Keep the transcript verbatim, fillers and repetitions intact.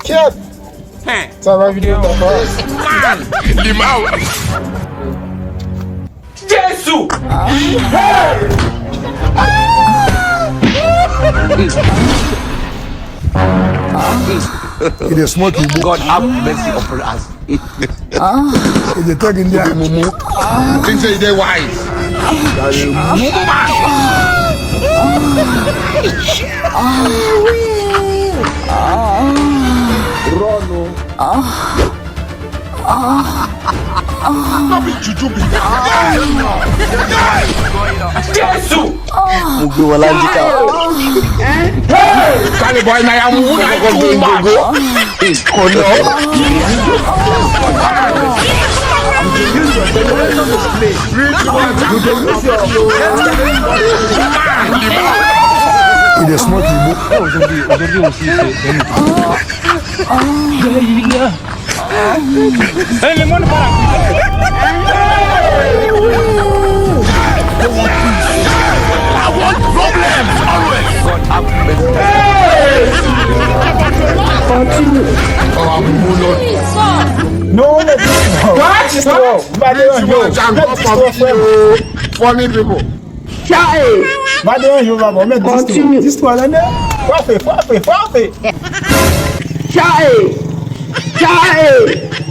Kyèt! Sa va videyo papa. Li mal. Jezi! It is smoky, boy. God have mercy upon us. It is talking there. Mumu. Things say they wise. Mumu man. Rono. Jezi! Mugre wala di ka. Kale boy na ya mou na tou ma. Kono. It is smoky, boy. Aujourd'hui, aujourd'hui aussi, c'est Non, non, non. M pa deranje w. Funny people. Chae! M pa deranje w, papa. Mèt distro. Distro la, men. Frape, frape, frape. Chae! Chae!